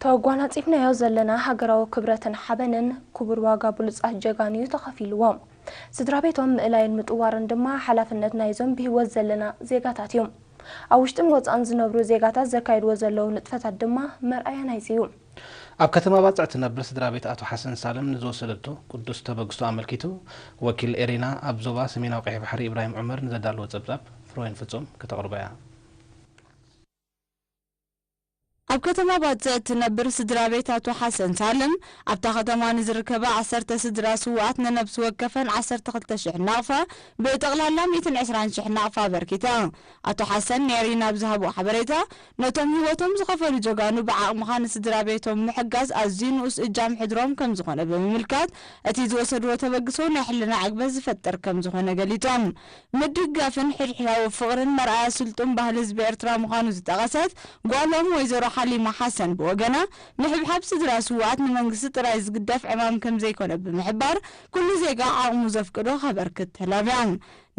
ተጓናጺፍናዮ ዘለና ሃገራዊ ክብረትን ሓበንን ክቡር ዋጋ ብሉጻት ጀጋኑ እዩ ተኸፊልዎ። ስድራ ቤቶም ምእላይን ምጥዋርን ድማ ሓላፍነት ናይዞም ብህይወት ዘለና ዜጋታት እዩ። ኣብ ውሽጥን ወጻእን ዝነብሩ ዜጋታት ዘካይድዎ ዘለዉ ንጥፈታት ድማ መርኣያ ናይዚ እዩ። ኣብ ከተማ ባጽዕ ትነብር ስድራ ቤት ኣቶ ሓሰን ሳልም ንዝወሰደቶ ቅዱስ ተበግሶ ኣመልኪቱ፣ ወኪል ኤሪና ኣብ ዞባ ሰሜናዊ ቀይሕ ባሕሪ ኢብራሂም ዑመር ንዘዳለዎ ጸብጻብ ፍሮይን ፍጹም ከተቕርቦ እያ። ኣብ ከተማ ባጽዕ እትነብር ስድራ ቤት ኣቶ ሓሰን ሳልም፣ ኣብታ ከተማ ንዝርከባ ዓሰርተ ስድራ ስውኣት ንነብሲ ወከፈን ዓሰርተ ክልተ ሽሕ ናቕፋ፣ ብጠቕላላ ሚእትን ዕስራን ሽሕ ናቕፋ ኣበርኪታ። ኣቶ ሓሰን ንኤሪና ኣብ ዝሃብዎ ሓበሬታ፣ ነቶም ህይወቶም ዝኸፈሉ ጀጋኑ ብዓቕምኻ ንስድራ ቤቶም ምሕጋዝ ኣዝዩ ንኡስ እጃም ሕድሮም ከም ዝኾነ ብምምልካት፣ እቲ ዝወሰድዎ ተበግሶ ናይ ሕልና ዕግበት ዝፈጥር ከም ዝኾነ ገሊጾም። ምድግጋፍን ሕድሕዳዊ ፍቕርን መርኣያ ስልጡን ባህሊ ህዝቢ ኤርትራ ምዃኑ ዝጠቐሰት ጓሎም ወይዘሮ ሓሊማ ሓሰን ብወገና፣ ምሕብሓብ ስድራ ስውኣት ንመንግስቲ ጥራይ ዝግደፍ ዕማም ከም ዘይኮነ ብምሕባር፣ ኩሉ ዜጋ ዓቕሙ ዘፍቅዶ ከበርክት ተላብያ።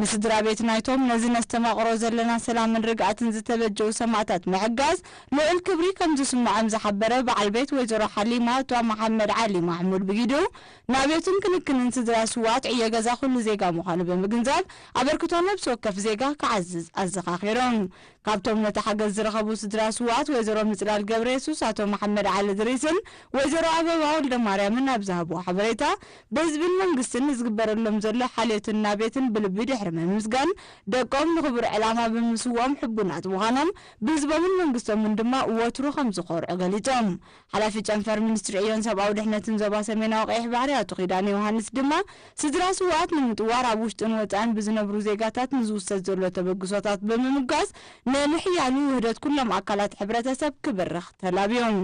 ንስድራ ቤት ናይቶም ነዚ ነስተማቕሮ ዘለና ሰላምን ርግኣትን ዝተበጀዉ ሰማእታት ምሕጋዝ ልዑል ክብሪ ከም ዝስምዖም ዝሓበረ በዓል ቤት ወይዘሮ ሓሊማ፣ ኣቶ መሓመድ ዓሊ ማሕሙድ ብጊዱ፣ ናብዮትን ክንክንን ስድራ ስውኣት ዕዮ ገዛ ኩሉ ዜጋ ምዃኑ ብምግንዛብ፣ ኣበርክቶ ነብሲ ወከፍ ዜጋ ክዓዝዝ ኣዘኻኺሮም። ካብቶም ነቲ ሓገዝ ዝረኸቡ ስድራ ስውኣት ወይዘሮ ምጽላል ገብረየሱስ፣ ኣቶ መሓመድ ዓሊ ድሪስን ወይዘሮ ኣበባ ወልደማርያምን ኣብ ዝሃብዎ ሓበሬታ፣ ብህዝብን መንግስትን ንዝግበረሎም ዘሎ ሓልዮትን ናብዮትን ብልቢ ድሕሪ ምምስጋን፣ ደቆም ንኽቡር ዕላማ ብምስውኦም ሕቡናት ምዃኖም፣ ብህዝቦምን መንግስቶምን ድማ ወትሩ ከም ዝኾርዑ ገሊጾም። ሓላፊ ጨንፈር ሚኒስትሪ ዕዮን ሰብኣዊ ድሕነትን ዞባ ሰሜናዊ ቀይሕ ባሕሪ ኣቶ ኪዳነ ዮሃንስ ድማ፣ ስድራ ስውኣት ንምጥዋር ኣብ ውሽጥን ወጻእን ብዝነብሩ ዜጋታት ንዝውሰድ ዘሎ ተበግሶታት ብምምጋዝ፣ ንምሕያሉ ውህደት ኩሎም ኣካላት ሕብረተሰብ ክብርኽ ተላብዮም።